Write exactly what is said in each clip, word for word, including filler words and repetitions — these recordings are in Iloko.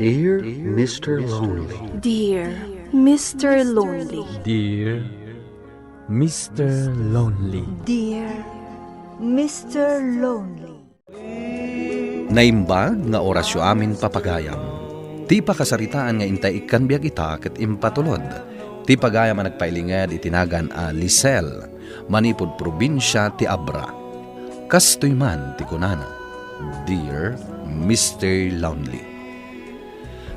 Dear Mister Lonely. Dear Mister Lonely. Dear Mister Lonely. Dear Mister Lonely. Naimbag nga orasyo amin, papagayam. Ti pakasaritaan nga intay ikkan biag ita ket impatulod ti pagayam a nagpailinged iti nagan a Lisel, manipud probinsia ti Abra. Kastoy man ti kunana, "Dear Mister Lonely."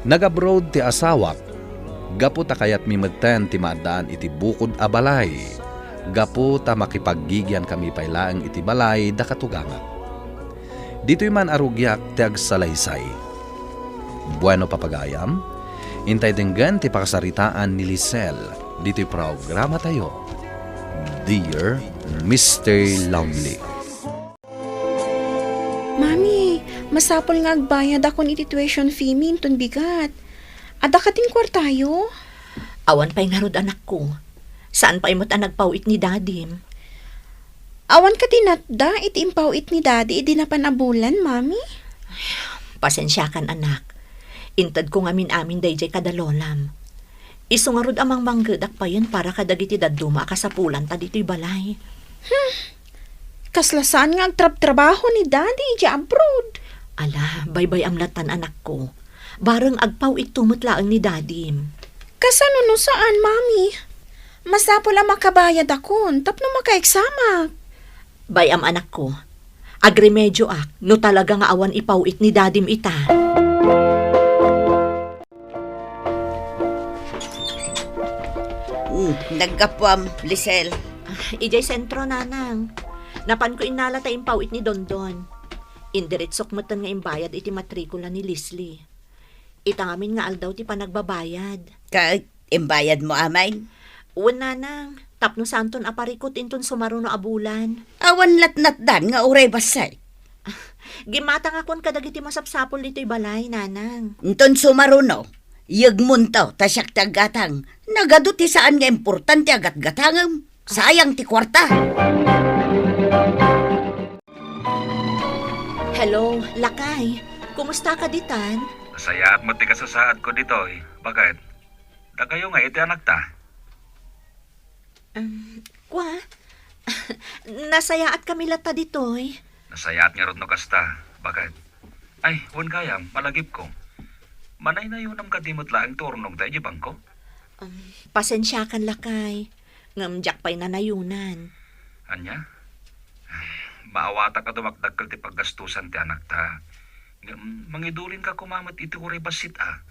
Nag-abroad ti asawak gapu ta kayatmi metten ti maaddaan iti bukod a balay, gapu ta makipaggigiankami pay laeng iti balay da katugangak. Ditoy man a rugiak ti agsalaysay. Bueno, papagayam, intay denggen ti pakasaritaan ni Lisel ditoy programatayo, Dear Mister Lonely. Mami, masapul nga agbayadakon iti tuition fee mi inton bigat. Adda kadin kuartayo? Awan pay ngarud, anakko. Saan pay met a nagpaw-it ni dadim? Awan kadi natda iti impaw-it ni dadi idi napan a bulan, Mami? Pasensiakan, anak. Intedko ngamin amin daydiay kada lolam. Isu ngarud a mangmanggedak payen para kadagiti dadduma a kasapulanta ditoy balay. Hmm. Kasla saan nga agtrabtrabaho ni Daddy idiay abroad. Ala, baybay-am lattan, anakko. Bareng agpaw-itto met laeng ni Dadim. Kasano no saan, Mami? Masapul a makabayadakon tapno makaeksamak. Bay-am, anakko. Agremedioak no talaga nga awan ipaw-it ni Dadim ita. Hmm, naggapuam, Lisel. Ah, idiay sentro, Nanang. Napanko innala ta impaw-it ni Dondon. Indiretsok metten nga imbayad iti matrikula ni Leslie. Ita ngamin nga aldaw ti panagbabayad. Ket imbayadmo amin? Wen, Nanang, tapno saanton a parikut inton sumaruno a bulan. Awan latnatdan nga uray bassit. Gimmatangakon kadagiti masapsapul ditoy balay, Nanang. Inton sumaruno, yegmonto ta siak ti aggatang. Nagadu ti saan nga importante a gatgatangem. Sayang ti kuarta. Hello, lakay. Kumusta ka ditan? Nasayaat met ti kasasaadko ditoy. Baket? Dakayo nga iti anakta? Um, kwa? Nasayaat kami latta ditoy. Nasayaat ngarud no kasta. Baket? Ay, wen gayam, malagipko. Manaynayonam kadi met laeng ti urnongta idiay bangko? Um, pasensiakan, lakay. Ngem diak pay nanayonan. Ania? Ay, maawatak a dumakdakkel ti paggastusan ti anakta. Ngem mangidulinka koma met iti uray bassit a.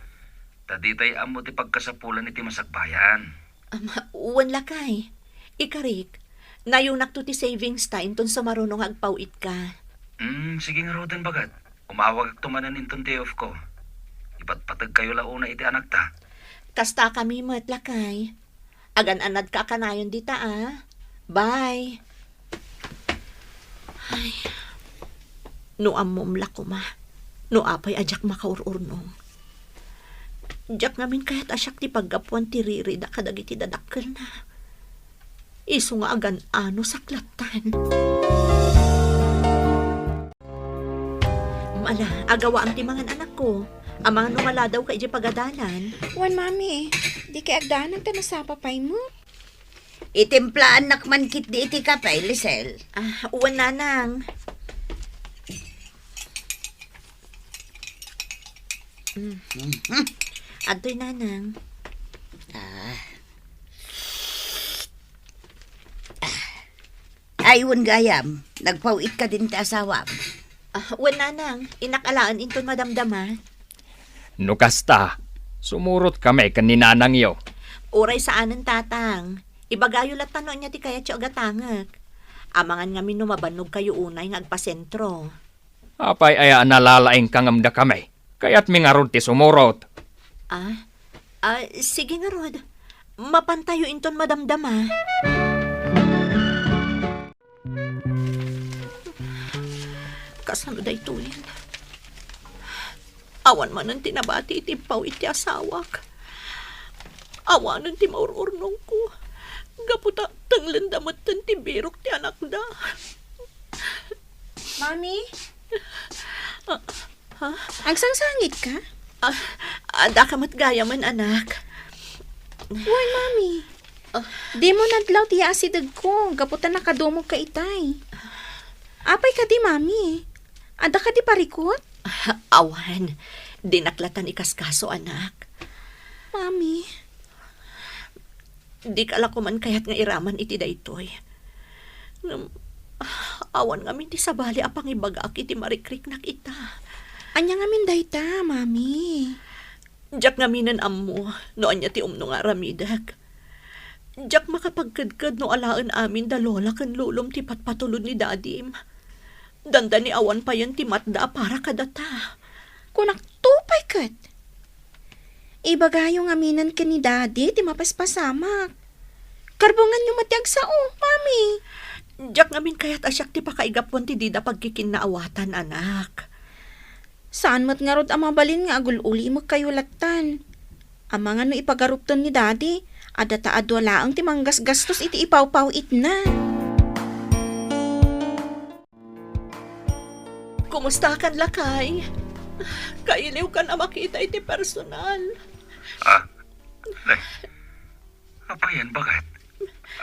Ta ditay ammo ti pagkasapulan iti masakbayan. Am, wen lakay. Ikarik, nayonakto ti savings ta inton sumaruno nga agpaw-itka. Hmm, sige ngaruden, baket. Umawagakto manen inton day off ko. Ipatpategkayo la unay iti anakta. Kasta kami met, lakay. Agan-anadka a kanayon dita, a. Bye. Ay. No ammom la koma, no apay a diak makaur-urnong. Diak ngamin kayat a siak ti paggapuan ti ririda kadagiti dadakkelna. Isu nga agan-ano saklattan. Ala, agawaam ti mangan, anakko. Amangan no maladawka idiay pagadalan. Wen, Mami, dikay agdanag ta nasapa pay met. Itimplaannak man ketdi iti kape, Lisel. Ah, wen, Nanang. Mm. Mhm. Adtoy, Nanang. Ah. Ay, wen gayam, nagpaw-it kadin ti asawam? Ah, wen, Nanang, innak alaen inton madamdama. No kasta, sumurot kami ken ni Nanangyo. Uray saanen, Tatang. Ibagayo latta no ania ti kayatyo a gatangek. Amangan ngamin no mabannogkayo unay nga agpasentro. Apay aya a nalalaingka ngem dakami? Kayatmi ngarud ti sumurot. Ah? Ah, sige ngarud. Mapantayo inton madamdama. Kasano daytoyen? Awan manen ti nabati iti impaw iti asawak. Awanen ti maur-urnongko. Gapu ta tenglenda metten ti birok ti anakda. Mami? Ah, ha? Agsangsangitka? Ah, adda ka met gayamen, anak. Wen, Mami. Ah. Dimo nadlaw ti yaasidegko, gapu ta nakadumogka itay. Apay kadi, Mami? Adda kadi parikut? Ah, awan. Dinak latan ikaskaso, anak. Mami. Dika la koman kayat nga iraman iti daytoy. Ngem, ah, awan ngamin ti sabali a pangibagaak iti marikriknak ita. Ania ngamin dayta, Mami? Diak ngaminen ammo no ania ti umno nga aramidek. Diak makapagkedked no alaen amin da lola ken lolom ti patpatulod ni dadim. Dandani awan payen ti matda a para kadata. Kunakto pay ket. Ibagayo ngaminen ken ni Daddy ti mapaspasamak. Karbonganyo met ti agsao, Mami. Diak ngamin kayat a siak ti pakaigapuan ti dida pagkikinnaawatan, anak. Saan met ngarud a mabalin nga agul-ulimekkayo lattan. Amangan no ipagarupton ni Daddy, adda ta a dua laeng ti manggasgastos iti ipawpaw-itna. Kumustakan, lakay? Kailiwkan a makita iti personal. Ah, eh, apayen, baket?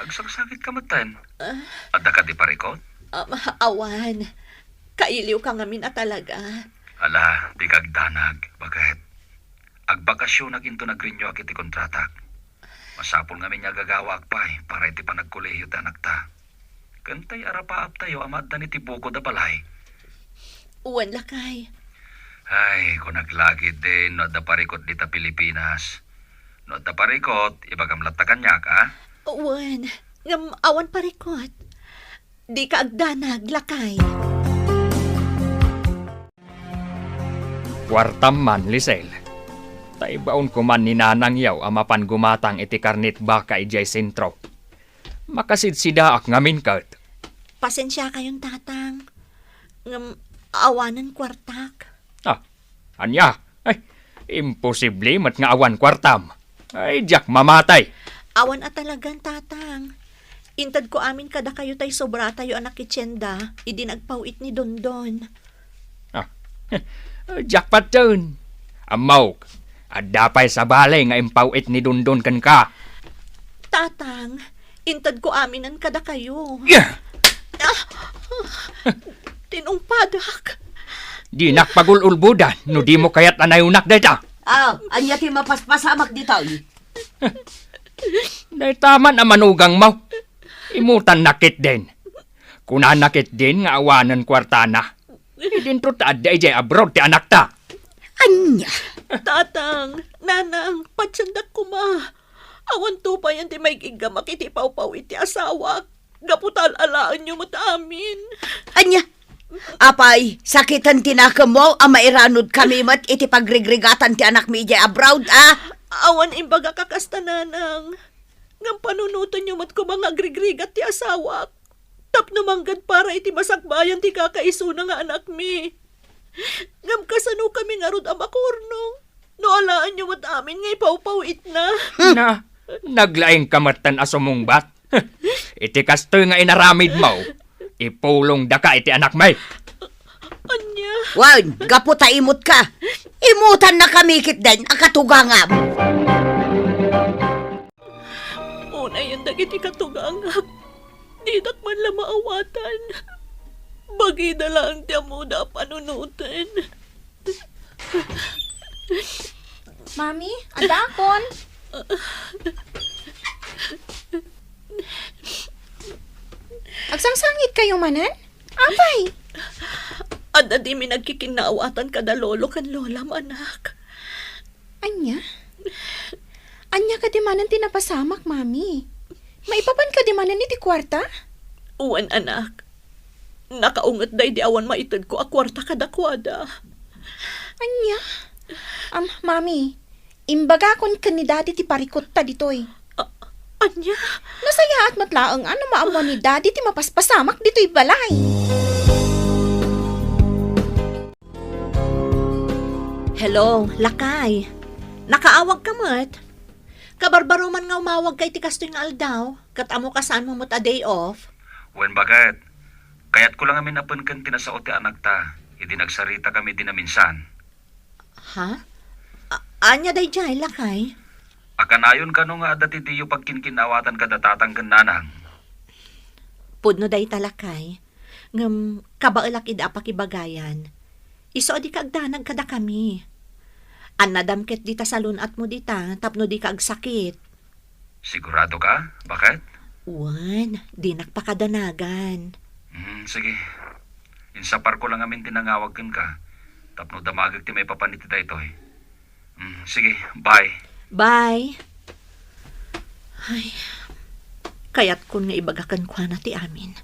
Agsangsangitka metten? Ah. Adda kadi parikut? Um, awan. Kailiwka ngamin a talaga. Ala, dika agdanag, baket? Agbakasionak inton agrenew-ak iti kontratak. Masapul ngamin nga agagawaak pay para iti panagkolehiyo ti anakta. Ken tay arapaaptayo a maaddan iti bukod a balay. Wen, lakay. Ay, kunak la ketdin no adda parikut dita Pilipinas. No adda parikut, ibagam latta kaniak, a? Wen, ngem awan parikut. Dika agdanag, lakay. Kuartam man, Lisel. Ta ibaon koman ni nanangyo a mapan gumatang iti karnit baka idiay sentro. Makasidsidaak ngamin ket. Pasensiakayon, tatang. Ngem awanen kuartak. Ah, ania? Ay, imposible met nga awan kuartam. Ay, diak mamatay. Awan a talagan, tatang. Intedko amin kadakayo tay sobratayo a nakitienda idi nagpaw-it ni Dondon. Ah, diak patten. Ammok, adda pay sabali nga impaw-it ni Dondon kenka. Tatang, intedko aminen kadakayo. Yeah! Ah! Tinungpadak. Dinak pagul-ulbodan no dimo kayat a nayunak dayta. Ah, ania ti mapaspasamak ditoy? Dayta man a manugangmo. Imutanna ketdin. Kunana ketdin nga awanen kuartana. Idinto ta adda idiay abroad ti anakta. Ania? Tatang, nanang, patiendak koma. Awan to payen ti maig-iggamak iti pawpaw iti asawak. Gapu ta al-alaenyo met amin. Ania? Apay, sakiten ti nakemmo a mairanudkami met iti pagrigrigatan ti anakmi idiay abroad, a? Awan imbagak a kasta, nanang. Ngem panunotenyo met koma nga agrigrigat ti asawak tapno manggad para iti masakbayan ti kakaisuna nga anakmi. Ngem kasanokami ngarud a makurno no alaenyo met amin nga ipawpaw-itna? Hmm. Na, naglaingka metten a sumungbat. Iti kastoy nga inaramidmo, ipulongdaka iti anakmi. Ania? Wen, gapu ta imutka, imutannakami ketdin a katugangam. Unayen dagiti katugangak, didak man la maawatan. Bagida laeng ti ammoda a panunoten. Mami, addaakon. Agsangsangitkayo manen? Apay? Adda dimi nagkikinnaawatan kada lolo ken lolam, anak. Ania? Ania kadi manen ti napasamak, Mami? Maipapan kadi manen iti kuarta? Wen, anak. Nakaungetda idi awan maitedko a kuarta kadakuada. Ania? Am, Mami, imbagakon ken ni Daddy ti parikutta ditoy. A-, ania? Nasayaat met laeng a no maammuan ni Daddy ti mapaspasamak ditoy balay. Hello, lakay. Nakaawagka met? Kabarbaro man nga umawagka iti kastoy nga aldaw, ket ammo kasaanmo met a day off. Wen, baket. Kayatko la ngamin a penken ti nasao ti anakta, idi nagsaritakami idi naminsan. Ha? Ania daydiay, lakay? Akanayon kano nga adda ti diyo pagkinkinawatan kada tatang ken nanang? Pudno dayta, lakay. Ngem kabaelak idi a pakibagayan. Isu a dika agdanag kadakami. Annadam ket dita salun-atmo dita tapno dika agsakit. Sigurado ka? Baket? Wen, dinak pakadanagan. Hmm, sige. Insaparko la ngamin ti nangawag kenka tapno damagek ti maipapan iti daytoy. Hmm, sige, bye. Bye. Ay, kayatkon nga ibaga kenkuana ti amin.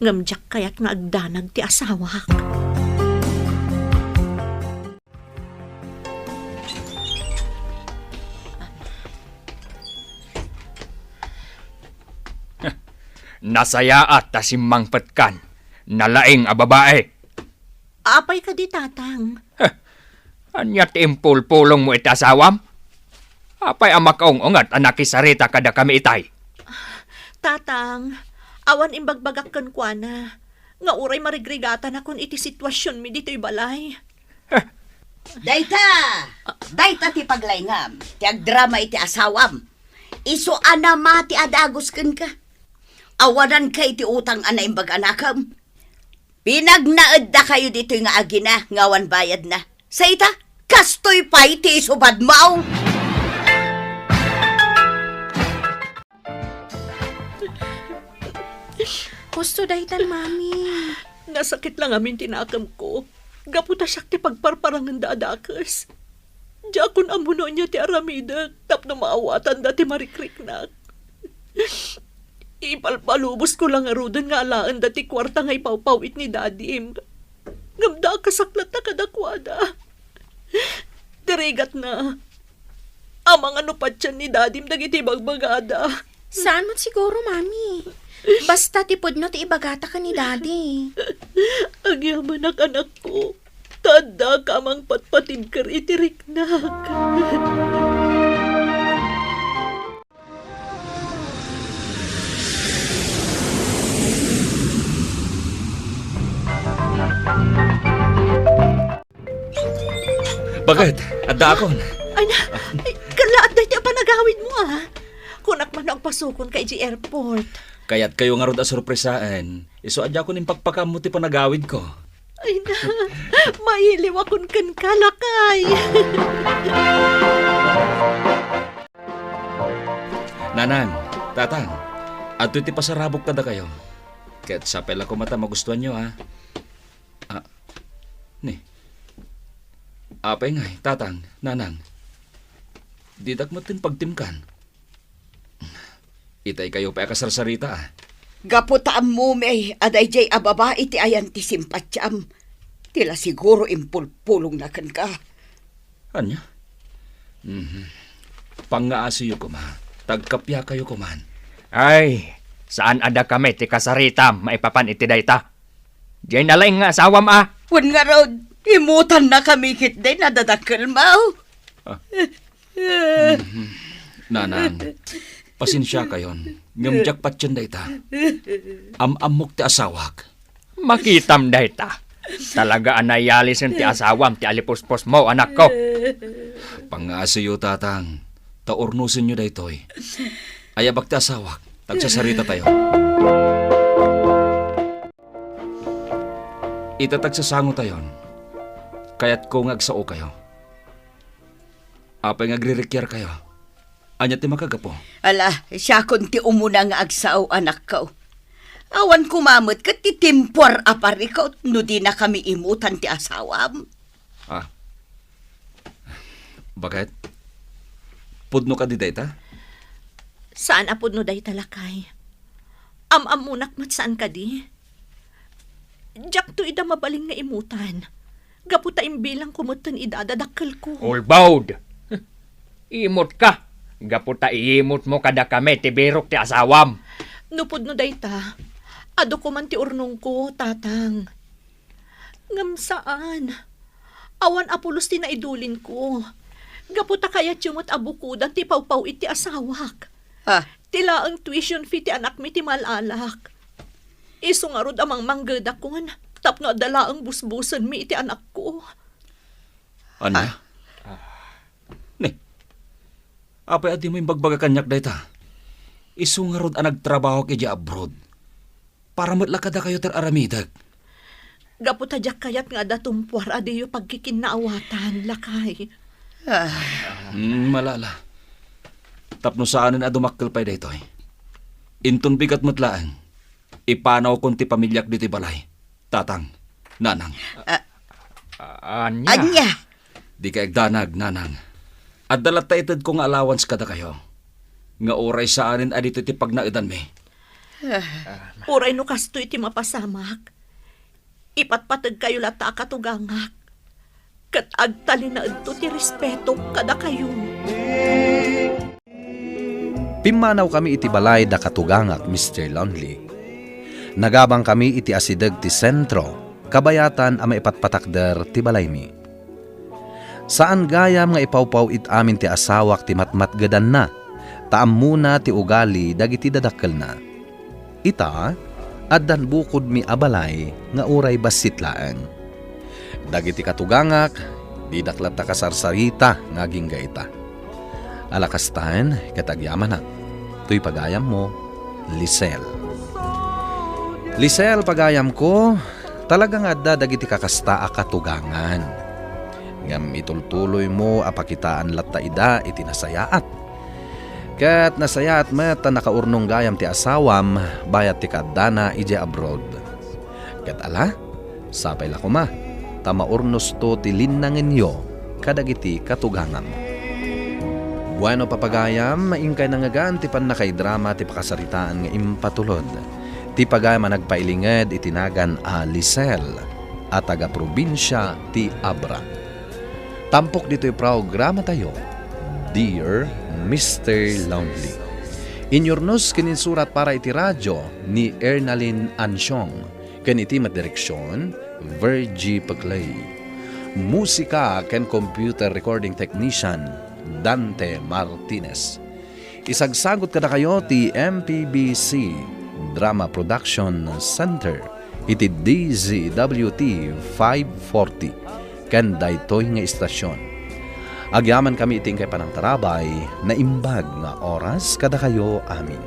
Ngem diak kayat nga agdanag ti asawak. Nasayaat ta simmangpetkan. Nalaing a babae. Apay kadi, Tatang? Heh, ania ti impulpulongmo iti asawam? Apay a makaung-unget a nakisarita kadakami itay? Tatang, awan imbagbagak kenkuana nga uray marigrigatanakon iti situasionmi ditoy balay. Heh. Dayta! Dayta ti paglaingam, ti agdrama iti asawam. Isu a namati a dagus kenka. Awananka iti utang a naimbag a nakem. Pinagnaeddakayo ditoy nga agina nga awan bayadna. Sa ita, kastoy pay ti isubadmo. Husto daytan, Mami. Nasakit la ngamin ti nakemko. Gapu ta siak ti pagparparangenda a dakes. Diakon ammo no ania ti aramidek tapno maawatanda ti marikriknak. Ipalpalubosko la ngaruden nga alaenda ti kuarta nga ipawpawit ni Dadim. Ngem dakasak latta kadakuada. Ti rigatna, amangan no patien ni Dadim dagiti bagbagada. Saan met siguro, Mami. Basta ti pudno ti ibagata ken ni Daddy. Agyamanak, anakko. Ta addaka a mangpatpatibker iti riknak. Baket, addaakon. Ay na, ay, kala adda iti panagawidmo, ah. Kunak man no agpasukonka iti airport. Kayatkayo ngarud a sorpresaen. Isu a diakon impakpakaammo ti panagawidko. Ay na, mailiwakon kenka, lakay. Nanang, tatang, adtoy ti pasarabok kadakayo. Ket sapay la koma ta magustuanyo, a. Ah, ni. Apay ngay, tatang, nanang. Didak met ken pagtimkan. Itay kayo pay a kasarsarita, a. Gapu ta ammomi a daydiay a babai ti ayan ti simpatiam, ti la siguro impulpulongna kenka. Ania? Mhm. Pangngaasoyo koma, ta agkappiakayo koman. Ay, saan a dakami ti kasaritam maipapan iti dayta. Diay nalaing nga asawam, a. Wen ngarud, imutannakami ketdi, nadadakkelmo. Ah. Mhm. Nanang, pasensiakayon, ngem diak patien dayta. Am-ammok ti asawak. Makitam dayta. Talaga a nayalisen ti asawam ti alipusposmo, anakko. Pangngaasoyo, tatang, ta urnosenyo daytoy. Ayabak ti asawak, ta agsasaritatayo. Ita ta agsasangotayon, kayatko nga agsaokayo. Apay nga agririkiarkayo? Ania ti makagapu? Ala, siakon ti umuna nga agsao, anakko. Awan koma met ket ti timpuar a parikut no dinakami imutan ti asawam. Ah. Baket? Pudno kadi dayta? Saan a pudno dayta, lakay. Am-ammonak met saan kadi. Diakto ida mabalin nga imutan. Gapu ta imbilangko metten ida a dadakkelko. Ulbaud! Imutka! Gapu ta iimutmo kadakami ti birok ti asawam. No pudno dayta, adu koman ti urnongko, tatang. Ngem saan. Awan a pulos ti naidulinko. Gapu ta kayatyo met a bukodan ti pawpaw-it ti asawak. Ah. Ti laeng tuition fee ti anakmi ti mal-alak. Isu ngarud a mangmanggedakon tapno adda laeng busbusenmi iti anakko. Ania? Ah. Apay a dimo imbagbaga kaniak dayta? Isu ngarud a nagtrabahok idiay abroad. Para met la kadakayo ti ar-aramidek. Gapu ta diak kayat nga adda tumpuar a diyo pagkikinnaawatan, lakay. Ah. Mm, malala. Tapno saanen a dumakkel pay daytoy. Inton bigat met laeng, ipanawkon ti pamiliak ditoy balay. Tatang, nanang. Ah. Ah, ania? Ania? Dika agdanag, nanang. Adda latta itedko nga allowance kadakayo. Nga uray saanen a ditoy ti pagnaedanmi. Ah, uray no kastoy ti mapasamak, ipatpategkayo latta a katugangak, ket agtalinaedto ti respetok kadakayo. Pimmanawkami iti balay da katugangak, Mister Lonely. Nagabangkami iti asideg ti sentro, kabayatan a maipatpatakder ti balaymi. Saan gayam nga ipawpaw-it amin ti asawak ti matmatgedanna, ta ammona ti ugali dagiti dadakkelna. Ita, addan bukodmi a balay nga uray bassit laeng. Dagiti katugangak, didak latta kasarsarita nga agingga ita. Ala kastaen ket agyamanak. Toy pagayammo, Lisel. Lisel, pagayamko, talaga nga adda dagiti kakasta a katugangan. Ngem itultuloymo a pakitaan latta ida iti nasayaat. Ket nasayaat met ta nakaurnong gayam ti asawam bayat ti kaaddana idiay abroad. Ket ala, sapay la koma, ta maurnosto ti linnangenyo kadagiti katugangam. Bueno, papagayam, inkay nangngegan ti pannakaidrama ti pakasaritaan nga impatulod. Ti pagayam a nagpailinged iti nagan a Lisel a taga-probinsia ti Abra. Tampok ditoy programatayo, Dear Mister Lonely. Inyurnos ken insurat para iti radio ni Ernalyn Ansiong, ken iti met direksion, Virgie Peclay. Musika ken computer recording technician, Dante Martinez. Isagsagot kadakayo ti M P B C Drama Production Center iti D Z W T five forty ken daytoy nga istasyon. Agyamankami iti inkay panangtarabay, naimbag nga oras kadakayo amin.